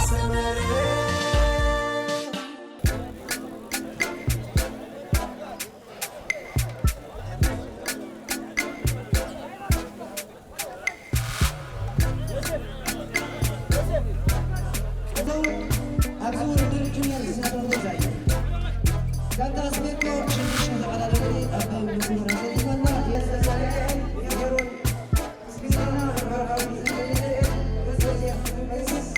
እቶም ኣብዚ ውድድር ጁኒየር ዝሳተፉ ገዛኢ ጋንታ ስሜኮ ሽዱሽተ ተቐዳደምቲ ኣብ መስመር ኣሰሊፈና። የስተሳልዐን የገሩን ምስጋና መርሃዊ ዝመልአ በዘዚያ መንግስት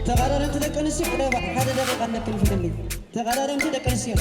ተቐዳደምቲ ደቂ ኣንስትዮ ቅደማ፣ ሓደ ደቂቃ ኣለክን ፍልልይ። ተቐዳደምቲ ደቂ ኣንስትዮ።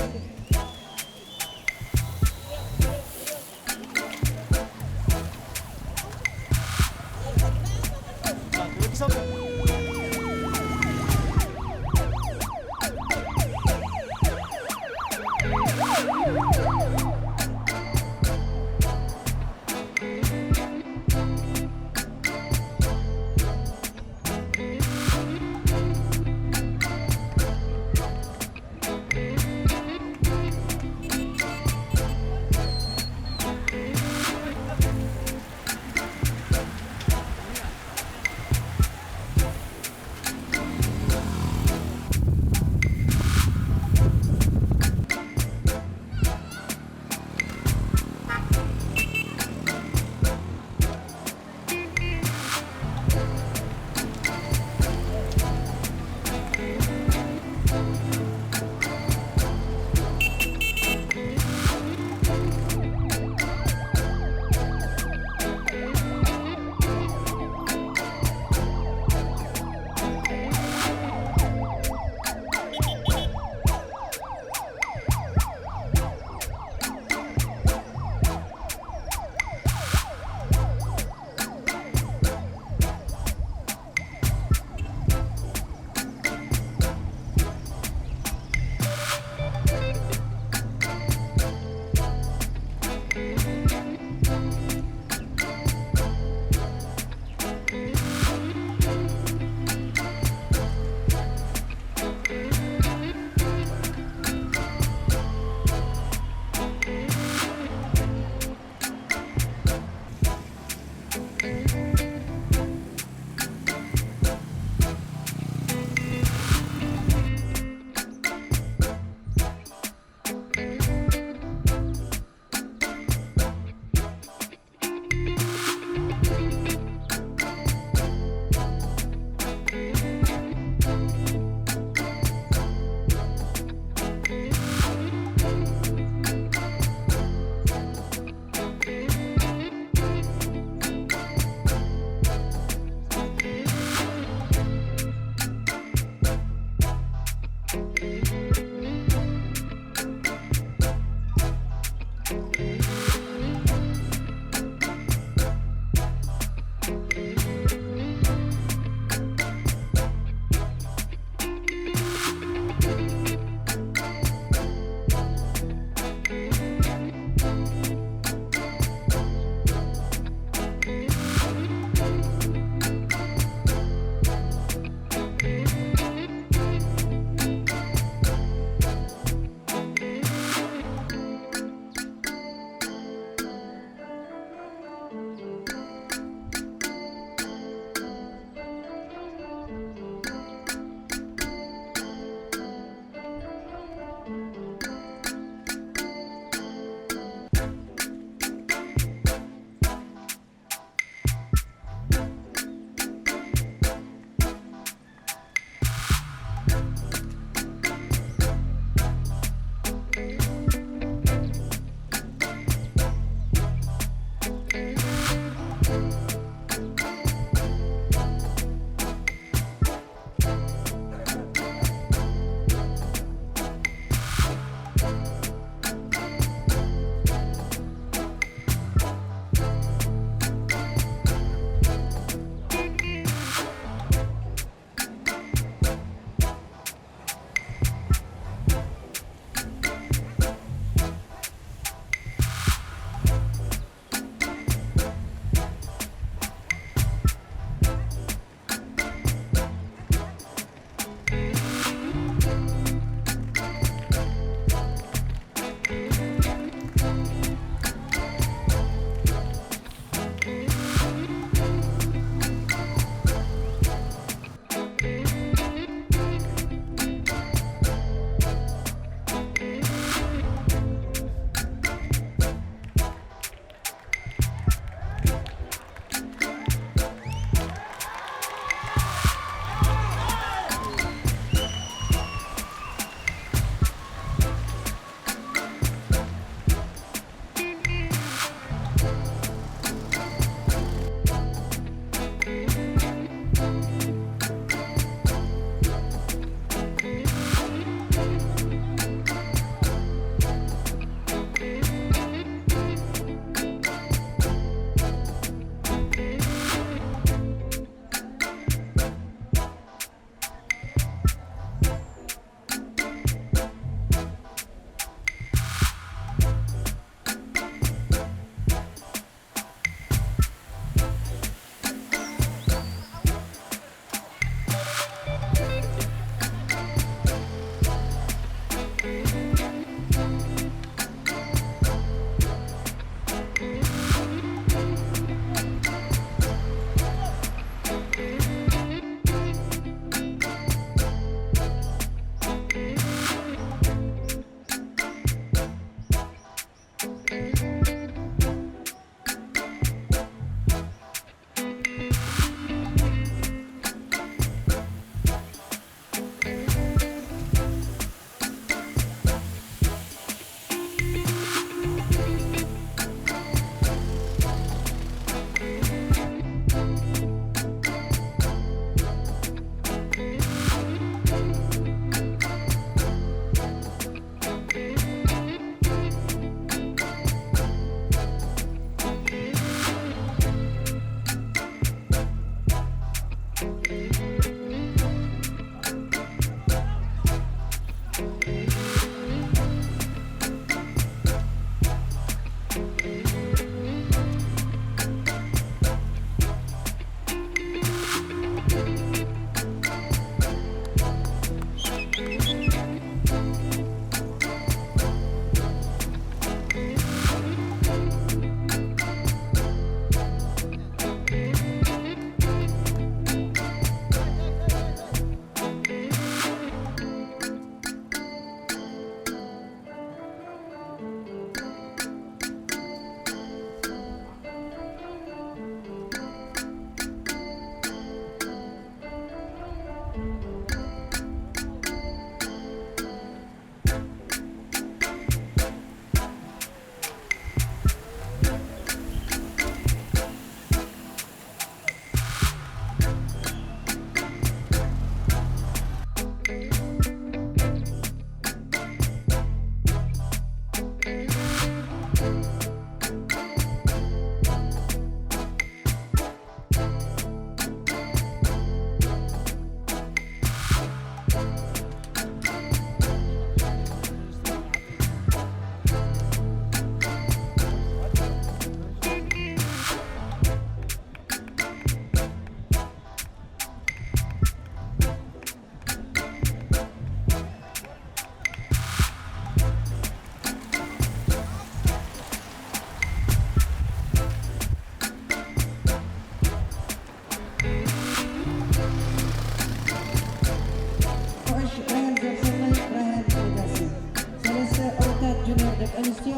ኣንስትዮ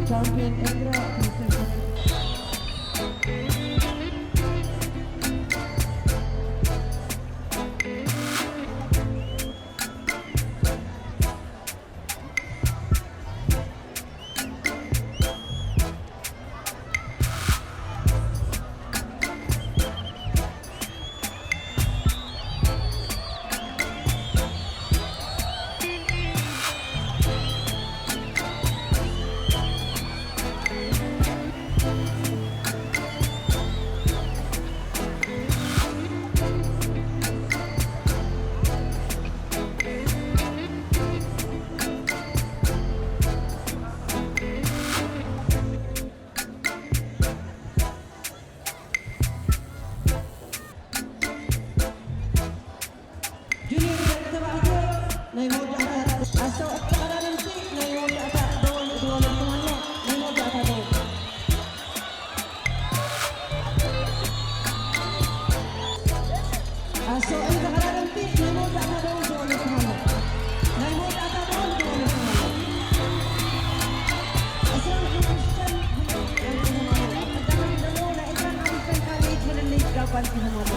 ቻምፒዮን ኤርትራ ክልተ ሽሕ ጁኒየር ደቂ ተባዕትዮ ናይ መወዳእታ ኣስተውዕል ተቐዳደምቲ ናይ መወዳእታ ደወል ዝበለኩም ኣሎ። ናይ መወዳእታ ደወል። ኣስተውዕል ተቐዳደምቲ ናይ መወዳእታ ደወል ዝበለኩም ኣሎ። ናይ መወዳእታ ደወል ዝበለኩም ኣሎ። ዕስራን ሓሙሽተን ኣብ ቀዳማይ ዘለዉ ናይ ዕስራን ሓሙሽተን ካልኣይቲ ፍልልይ ጋብ ኣንቲኹም ኣሎ።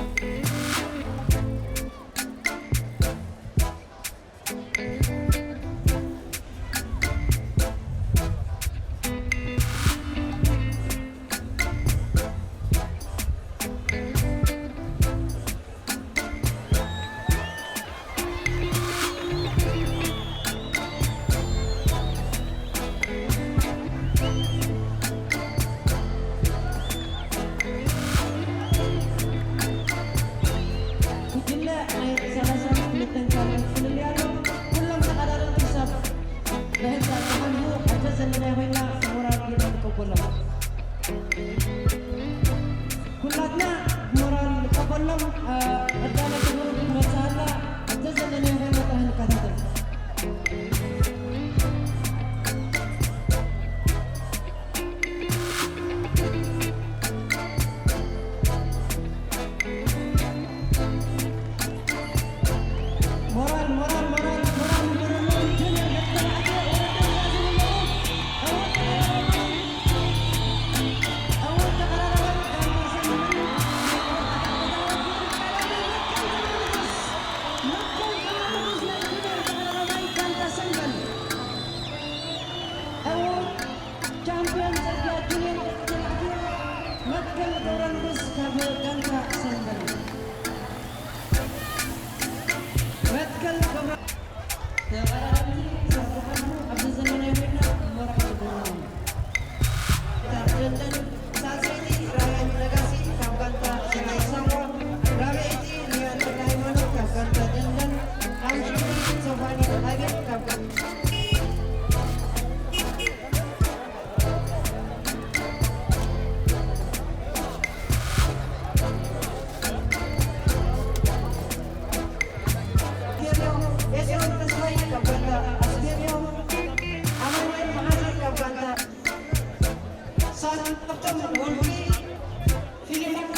ጉጅለ ናይ ሰላሳን ክልተን ካልኦት ፍልልይ ኣሎ። ኩሎም ተቐዳደምቲ ክሳብ ብህንፃ ዝሓልፉ ኣብዛ ዘለናዮ ኮይንና ሞራል ጌርና ንቀበሎም። ኩላትና ሞራል ንቀበሎም። እ፣ ዕዳለ ክብሩ ክትመፅእ ኣላ። ኣብዛ ዘለናዮ ኮይንና ጥራሕ ንከታተል። ሞራል፣ ሞራል፣ ሞራል፣ ሞራል ንበረሎም። ጁኒየር ደቂ ተባዕትዮ ወለደ ዝያዝን ኣለዉ። ዕዉት ተቐራራባይ፣ ዕዉት ተቐራራባይ፣ ጋንታ ሰንበል። መከል ገብረንጉስ ናይ ጁኒየር ተቐራራባይ ጋንታ ሰንበል። ዕዉት ቻምፒዮን ጽርግያ ጁኒየር ደቂ ተባዕትዮ መትከል ገብረንጉስ ካብ ጋንታ ሰንበል። መትከል ገብረ ተቐዳደምቲ ክሳብ ዝሓልፉ ኣብዚ ዘለናዮ ኮይንና ሞራል ንገብሮም። ደንደን ሳልሰይቲ ራሄል ነጋሲ ካብ ጋንታ ሰናይ ሳዋ፣ ራብዐይቲ ሊያ ተክለሃይማኖት ካብ ጋንታ ደንደን፣ ሓሙሽይቲ ሶፋኒ ኣቤል ካብ ጋንታ ኣስቤርዮ፣ ኤስሮን ተስፋይ ካብ ጋንታ ኣስቤርዮ፣ ኣማኑኤል መሓሪ ካብ ጋንታ ሳንቶም ወልፊ፣ ፊሊሞን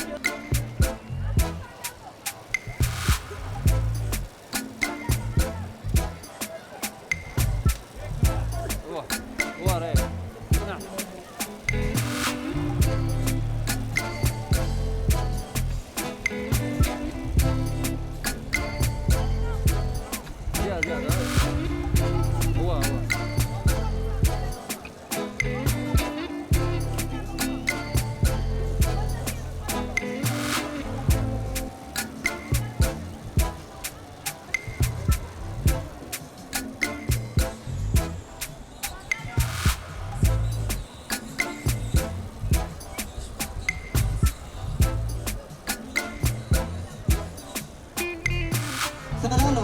ተቐላሎ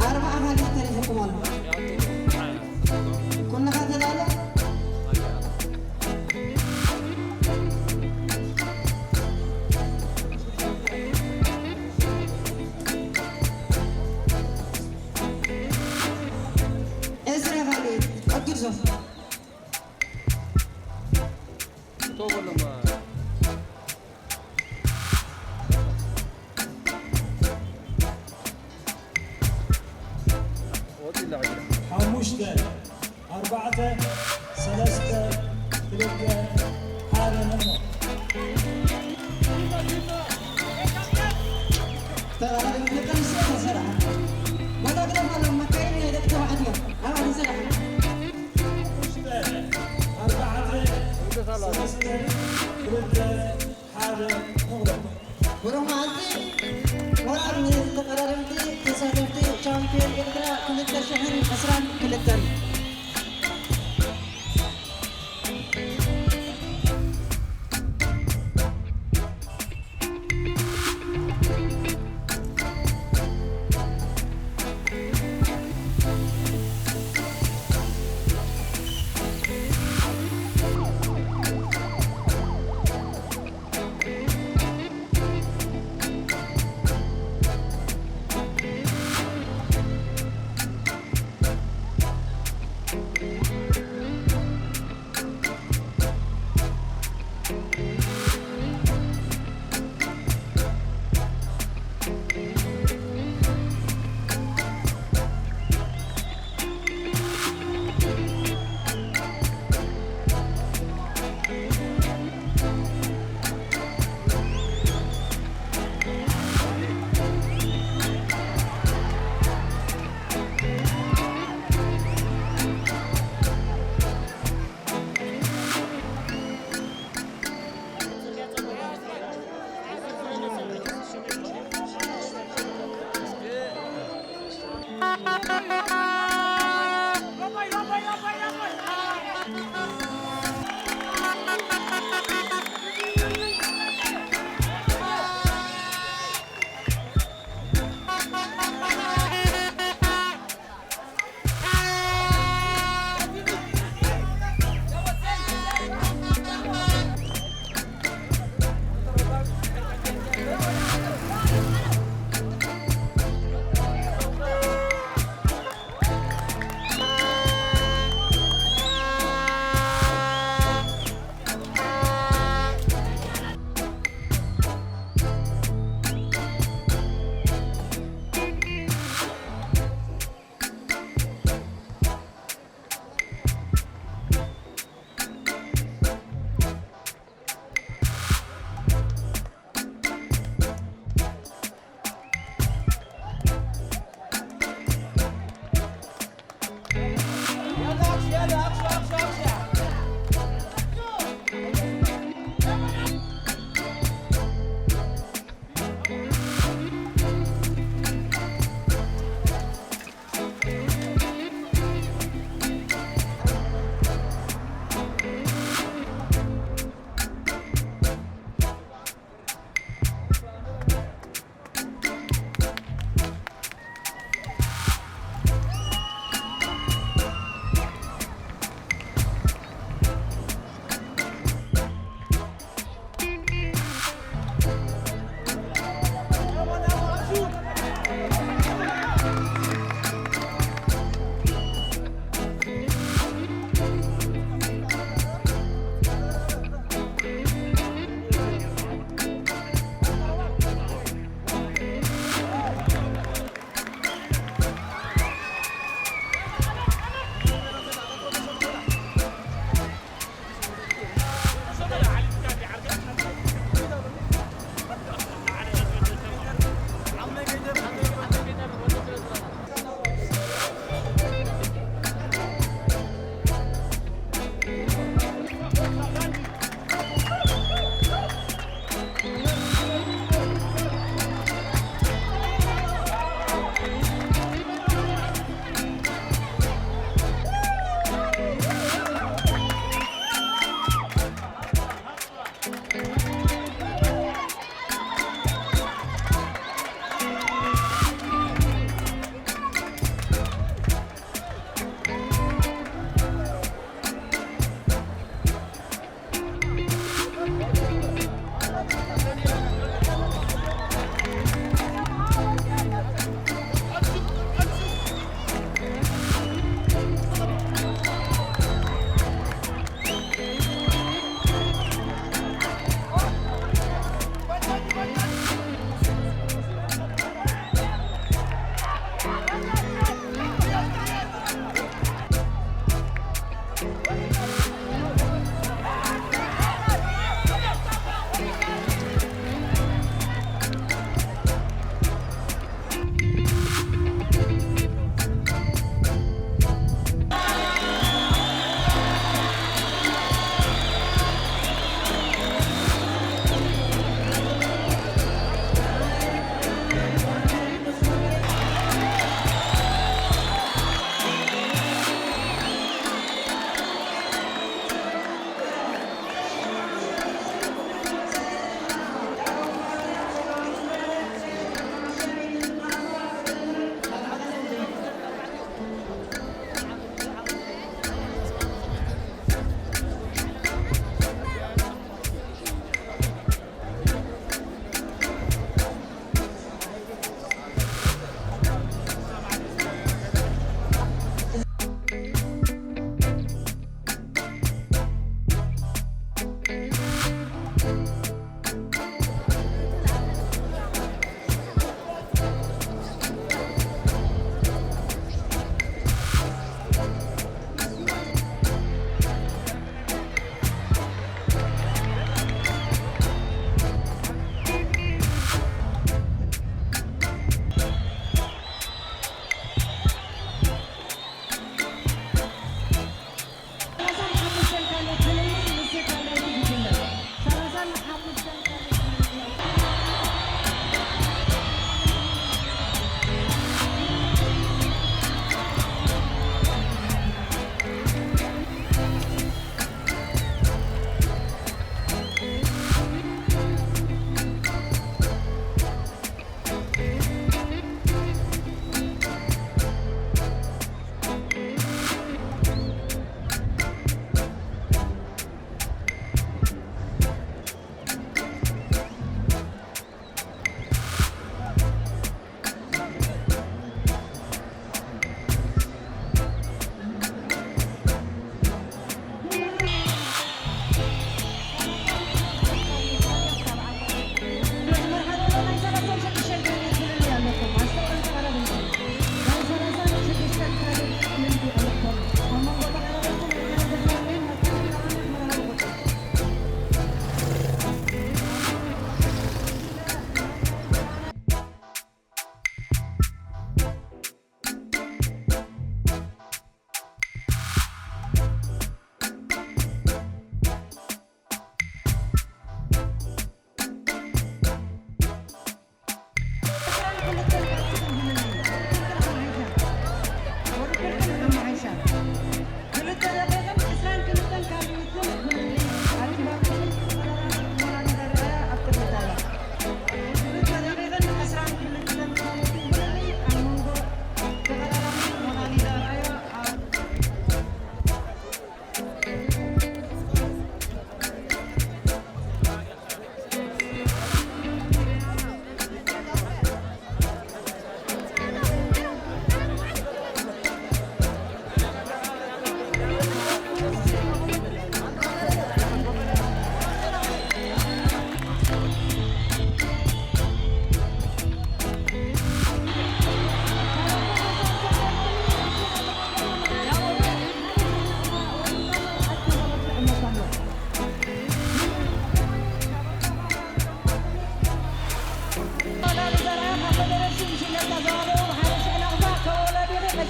ኣርባዓ ካልእ ተሪፍኩም ኣሎ። ኩልኻ ተዳሎ። ዕስራ ካልእ ኣግዞ። እቶ በሎም። ወፂላ። ሓሙሽተ ሽተ ኣርባዕተ ሰለስተ ክልተ ሓደ ነሞ። ተቐዳደምቲ ደቂ ኣንስትዮ ተሰሪዓ። ፎቶግራፍ ኣሎ፣ መካይን ናይ ደቂ ተባዕትዮ። ኣብኣ ተሰሪዓ። ሽተ ኣርባዕተ ሰለስተ ክልተ ሓደ ነሞ። ብሩኽ መዓልቲ። ሞራል ንተቐዳደምቲ ተሳተፍቲ ቻምፒዮን ኤርትራ ክልተ ሽሕን ዕስራን ክልተን።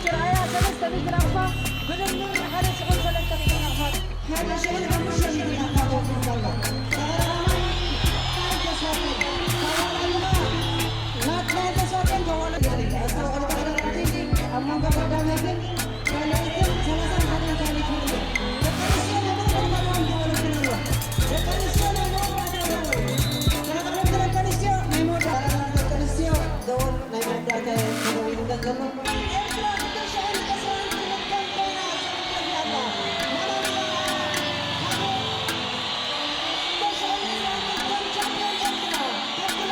ሽርኣያ ሰለስተ ሚእቲ ናቕፋ፣ ብድምር ሓደ ሽሕን ሰለስተ ሚእቲ ናቕፋ። ሓደ ሽሕን ሓሙሽተ ሚእቲ ናቕፋ ተወፊሩ ኣሎ። ተቐዳዳማይ ተስፋ ናትናኤል ተስፋ ኣስተውዕሉ ተቐዳደምቲ፣ ኣብ መንጎ ቀዳማይትን ካልኣይትን ሰላሳን ሓደን ካልኢት ፍርቂ። ደቂ ኣንስትዮ ናይ መወዳእታ ደወል ተወሊድን ኣሎ። ደቂ ኣንስትዮ ናይ መወዳእታ ደወል። ተቐዳደምቲ ደቂ ኣንስትዮ ናይ መወዳእታ ደቂ ኣንስትዮ ደወል ናይ መወዳእታ ተደዊሉ ዘሎ። ኤርትራ ክልተ ሽሕን ዕስራን ክልተን ኮይና ሻምፒዮን ኣላ። ሞናሊዛ ኣያ ሓደ ክልተ ሽሕን ዕስራን ክልተን ሻምፒዮን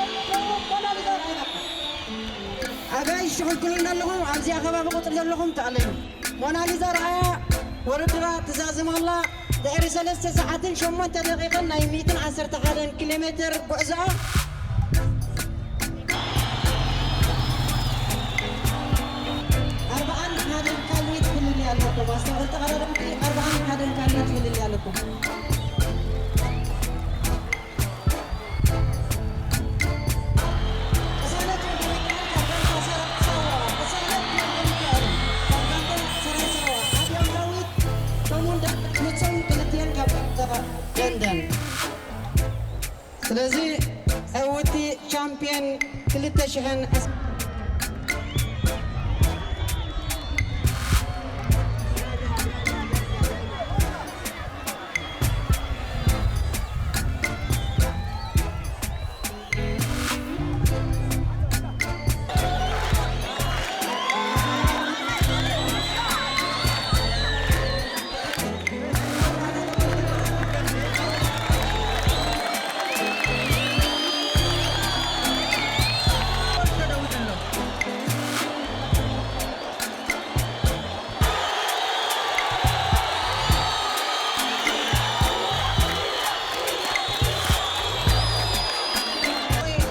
ኤርትራ። ሞናሊዛ ኣርኣያ። ኣጋይሽ ትኽልክሉና ኣለኹም፣ ኣብዚ ከባቢ ቁፅሪ ዘለኹም ተኣለዩ። ሞናሊዛ ኣርኣያ ውድድራ ትዛዝም ኣላ። ድሕሪ ሰለስተ ሰዓትን ሸሞንተ ደቂቕን ናይ ሚእትን ዓሰርተ ሓደን ኪሎ ሜትር ጉዕዞኣ፣ ኣርብዓን ሓደን ካልኢት ፍልልይ ኣለኩም። ኣስተውዕል ተቐዳደምቲ፣ ኣርብዓን ሓደን ካልኢት ፍልልይ ኣለኩም። ቅሳነት ወልደሚካኤል ካብ ጋንታ ሰራዊት ሳዋ፣ ቅሳነት ወልደሚካኤል ካብ ጋንታ ሰራዊት ሳዋ፣ ኣብዮም ዳዊት ከምኡውን ዳዊት ፍጹም ክልቲኤን ካብ ጋንታ ደንደን። ስለዚ ዕውቲ ቻምፒየን ክልተ ሽሕን ዕስራን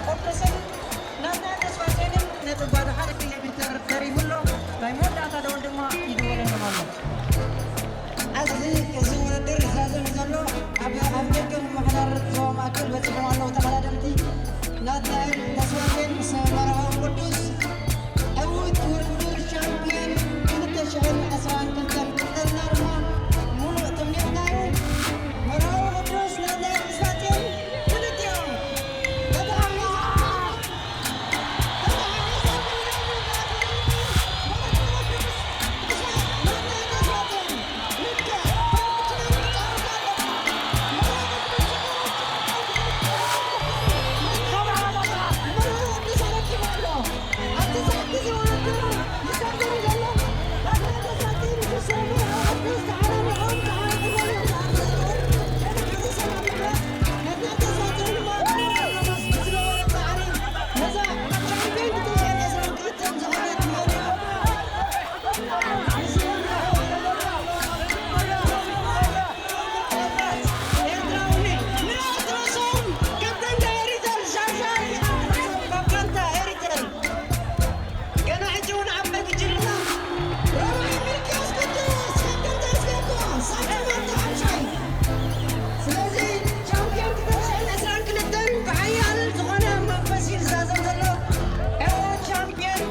ቁርጥስን ናትናኤል ተስፋጽዮንን ነጥብ ባዶ ሓደ ኪሎ ሜትር ተሪፉ ኣሎ። ናይ መወዳእታ ደወል ድማ ይድወለሎም ኣሎ። ኣብዚ እዚ ውድድር ዝዛዘም ዘሎ ኣብ ኣፍ ደገ ምምሕዳር ዞባ ማእከል በጺሖም ኣለዉ ተቐዳደምቲ። ናትናኤል ተስፋጽዮን ምስ መርሃዊ ቅዱስ ዕዉት ውድድር ሻምፒዮን ክልተ ሽሕን ዕስራን ክልተን ክልተና ድማ ሙሉእ ትምኒትና እዩ። መርሃዊ ቅዱስ ናትናኤል ተስፋጽዮን ክልቲኦም ተተሓሒዞም ገና ሕጂ እውን ዓባይ ጉጅለና ራብዓይ ሚልክያስ ቅዱስ ካብ ገንዘብ ስጋቶ ሳንቲም ሓምሻይ። ስለዚ ቻምፒዮን ክልተ ሽሕን ዕስራን ክልተን ብሓያል ዝኾነ መንፈስ እዩ ዝዛዘም ዘሎ። ዕዉት ቻምፒዮን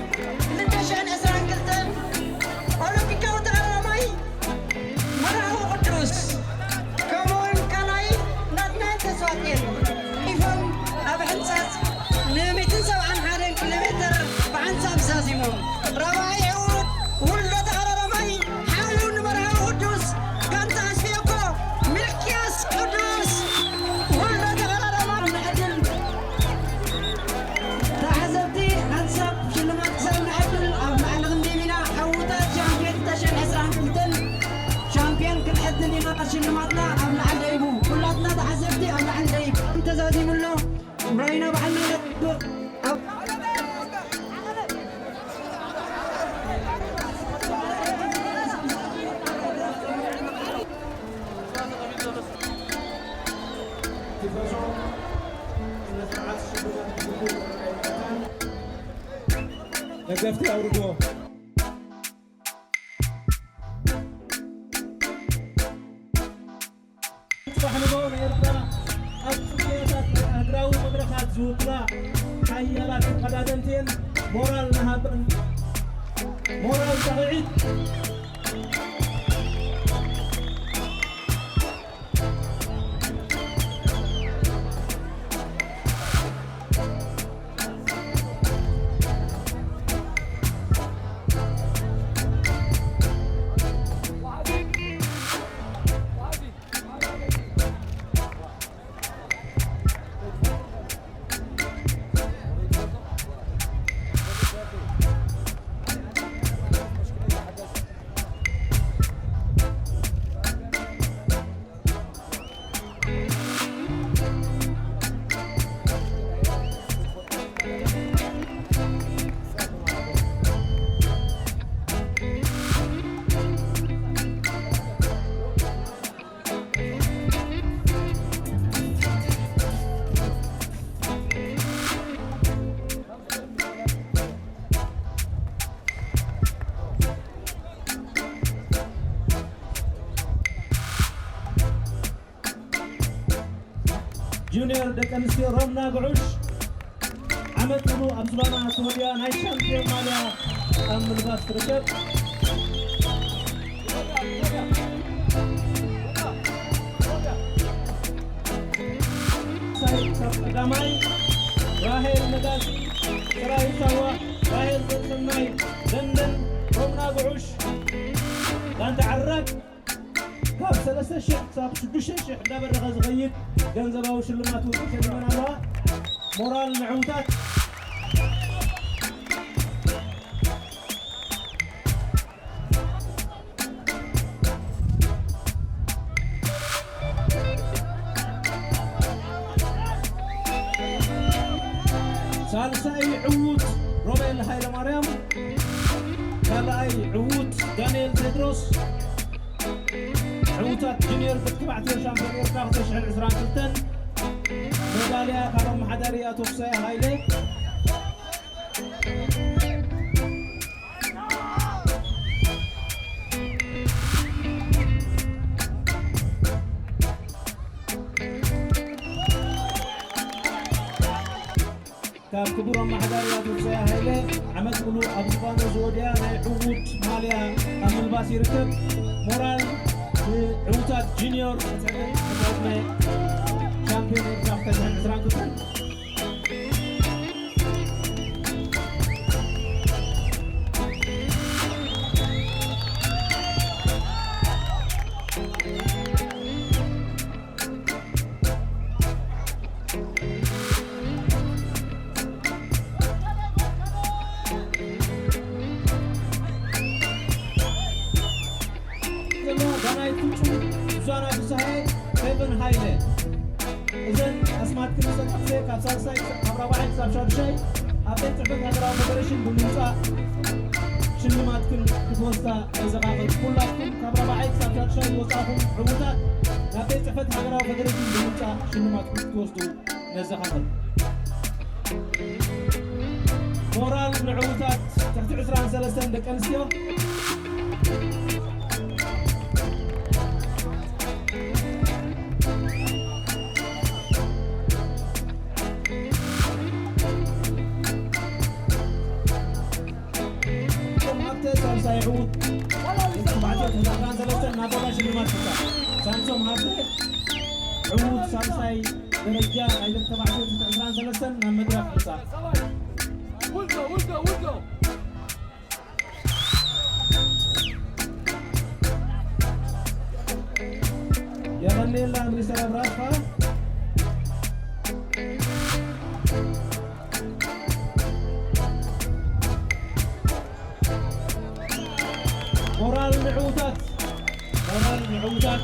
ክልተ ሽሕን ዕስራን ክልተን ኦሎምፒካዊ ተቐዳዳማይ መርሃዊ ቅዱስ፣ ከምኡውን ካልኣይ ናትናኤል ተስፋጽዮን ኢፎም ኣብ ሕንጻጽ ንሚእትን ሰብዓን ሓደን ኪሎ ሜትር ብሓንሳብ ዛዚሞም። ራብዓይ ዕዉት ውልዶ ተቐዳዳማይ ሓው ንመርሃዊ ቅዱስ ጋንታ ኣስፌኮ ሚልክያስ ቅዱስ ውልዶ ተቐዳዳማይ ዕድል ተዓዘብቲ ሓንሳብ ሽልማት ክሳብ ንዕድል ኣብ ላዕሊ ክንድይብ ኢና። ዕዉታት ቻምፒዮን ክልተ ሽሕን ዕስራን ክልተን ቻምፒዮን ክንዕድል ኢና። ሽልማትና ኣብ ላዕሊ ደይቡ፣ ኩላትና ተዓዘብቲ ኣብ ላዕሊ ደይቡ። ተዛዚሙ ኣሎ። ራይና በዓልና ነጥብ ኣብ ደገፍቲ ኣውርድዎ። ጽባሕ ንግሆ ንኤርትራ ኣብ ጽምብሎታት ናይ ኣህጉራዊ መድረኻት ዝውክላ ሓያላት ተቐዳደምቲ እየን። ሞራል ንሃበን። ሞራል ጣቕዒት። ጁኒየር ደቂ ኣንስትዮ ሮምና ጉዑሽ ዓመት ሙሉ ኣብ ዝባና ተወልያ ናይ ሻምፒዮን ማልያ ኣብ ምልባስ ትርከብ። ሳይ ካብ ቀዳማይ ራሄል ነጋሲ፣ ሰራዊት ሳዋ ራሄል ዘርሰናይ ደንደን፣ ሮምና ጉዑሽ ጋንታ ዓራግ ካብ ሰለስተ ሽሕ ክሳብ ሽዱሽተ ሽሕ እንዳበረኸ ዝኸይድ ገንዘባዊ ሽልማት እውን ተሸሊመን ኣለዋ። ሞራል ንዕውታት። ሳልሳይ ዕዉት ሮቤል ሃይለማርያም፣ ካልኣይ ዕዉት ዳንኤል ቴድሮስ፣ ዕዉታት ጁኒየር ደቂ ተባዕትዮ ሻምፒዮን ኤርትራ ክልተ ሽሕን ዕስራን ክልተን፣ መዳልያ ካብ ኣመሓዳሪ ኣቶ ክሳይ ሃይለ። ካብ ክቡር ኣመሓዳሪ ኣቶ ክሳይ ሃይለ ዓመት ሙሉእ ኣብ ዝባኑ ዝወድያ ናይ ዕዉት ማልያ ኣብ ምልባስ ይርከብ። ሞራል ንዕዉታት ጁኒዮር ዕድመ ሻምፒዮን ኤርትራ ክልተ ሽሕን ዕስራን ክልተን። ዘለዋ ዳናይት ፍጹም፣ ሱዛና ፍስሃየ፣ ፌቨን ሃይለ። እዘን ኣስማት ክልተ ጠቕሰ ካብ ሳልሳይ ክሳብ፣ ካብ ራብዓይ ክሳብ ሻዱሻይ ኣብ ቤት ጽሕፈት ሃገራዊ ፈደሬሽን ብምምጻእ ሽልማትክን ክትወስዳ ነዘኻኽር። ኩላትኩም ካብ ራብዓይ ክሳብ ሻዱሻይ ዝወጻእኹም ዕዉታት ናብ ቤት ጽሕፈት ሃገራዊ ፈደሬሽን ብምምጻእ ሽልማትኩም ክትወስዱ ነዘኻኽር። ሞራል ንዕዉታት ትሕቲ ዕስራን ሰለስተን ደቂ ኣንስትዮ። ሳምሶም ሃብተ ሳልሳይ ዕዉት ተባዕትዮ ትሕቲ ዕስራን ሰለስተን ናቦላ ሽልማት ክሳብ። ሳምሶም ሃብተ ዕዉት ሳልሳይ ደረጃ ናይ ደቂ ተባዕትዮ ትሕቲ ዕስራን ሰለስተን ናብ መድረኽ ምጻእ። የቐንየልና ሚኒስተር ኣብራስፋ። ሞራል ንዕዉታት፣ ሞራል ንዕዉታት።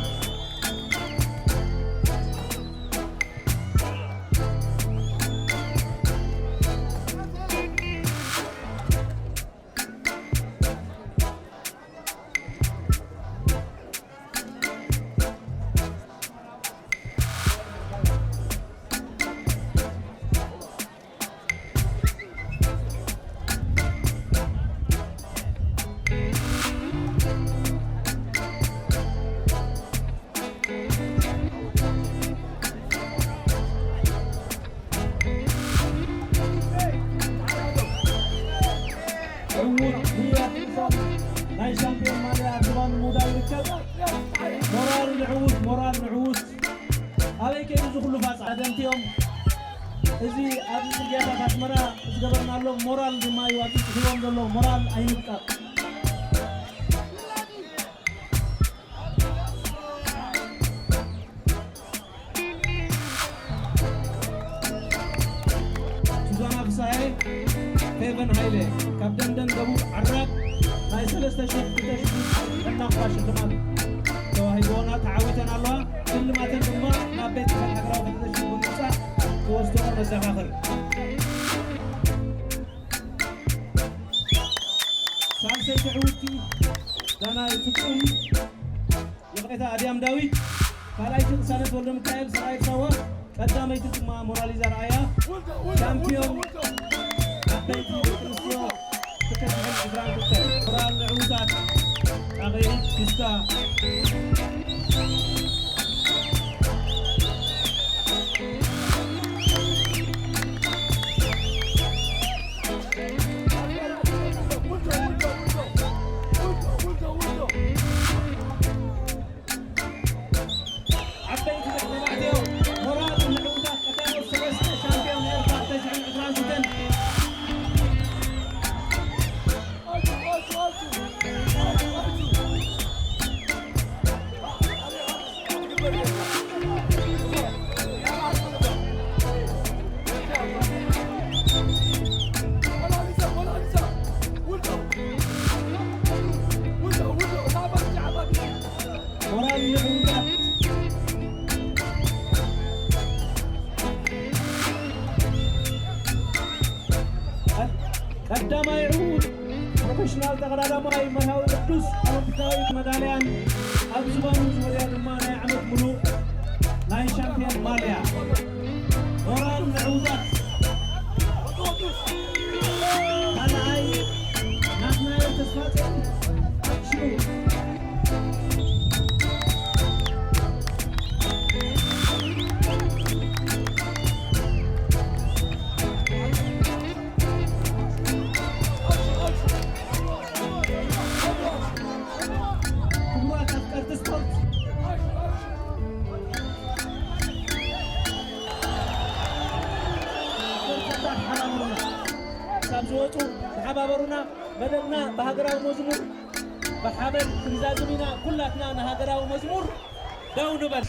ሻምፒዮን ማልያ ኣብ ዝባኑ ምውዳው ይርከብ። ሞራል ንዕውት፣ ሞራል ንዕውት። ኣበይ ከይዱ እዚ ኩሉ ፋጻ? ደምትዮም እዚ ኣብዚ ጽርግያታት ኣስመራ ዝገበርናሎም ሞራል ድማ እዩ ኣብዚ ጽሒቦም ዘለዉ። ሞራል ኣይንጥቀቕ። ሱዛና ፍሳሄ፣ ፌቨን ሃይለ ካብ ደንደን ደቡብ ዓራግ ናይ ሰለስተ ሺሕ ክልተ ሺሕ ሕናቑራ ሽልማት ተዋሂብወን ተዓዊተን ኣለዋ። ሽልማተን ድማ ናብ ቤት ጽሕፈት ሃገራዊ ፌደሬሽን ብምምጻእ ክወስድኦ ነዘኻኽር። ሳልሰይቲ ዕውትቲ ዳናይ ፍጹም ይቕሬታ፣ ኣድያም ዳዊት፣ ካልኣይቲ ቅሳነት ወልደሚካኤል፣ ሰራዊት ሳዋ፣ ቀዳመይቲ ድማ ሞራሊዛ ረኣያ። ሻምፒዮን ዓበይቲ ደቂ ኣንስትዮ ክልተ ሽሕን ዕስራን ክልተን። ሞራል ንዕዉታት ጣቕዒት ክስታ። ዓበይቲ ደቂ ተባዕትዮ ሞራል ንዕዉታት ቀዳሞት ሰለስተ ሻምፒዮን ኤርትራ ክልተ ሽሕን ዕስራን ክልተን። ሞራል ንዕዉታት። ቀዳማይ ዕዉት ፕሮፌሽናል ተቐዳዳማይ መርሃዊ ቅዱስ ኦሎምፒካዊ መዳልያን ኣብ ዝባኑ ዝወድያ ድማ ናይ ዓመት ሙሉእ ናይ ሻምፒዮን ማልያ። ሞራል ንዕዉታት። ካልኣይ ናትናኤል ተስፋጽዮን ኣክሽኑ። ክቡራት ኣፍቀርቲ ስፖርት፣ ካብ ዝወፁ ተሓባበሩና። መደብና ብሃገራዊ መዝሙር ብሓበን ክንዛዝም ኢና። ኩላትና ንሃገራዊ መዝሙር ደው ንበል።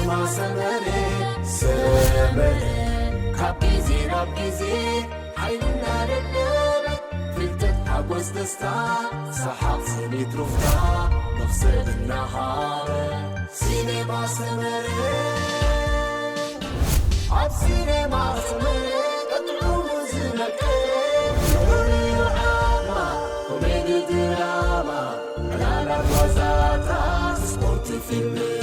ሰመረ ሰመረ ካብ ግዜ ናብ ግዜ ሓይልና ደለበ ፍልጠት ሓጎስ ደስታ ሰሓቕ ስኒት ሩፍታ መኽሰብ እናሃበ ሲኔማ ሰመረ ኣብ ሲኔማ ሰመረ ቀጥዑ ዝነቀ ኮሜዲ ድራማ ዕላላት ዋዛታት ስፖርት ፊልም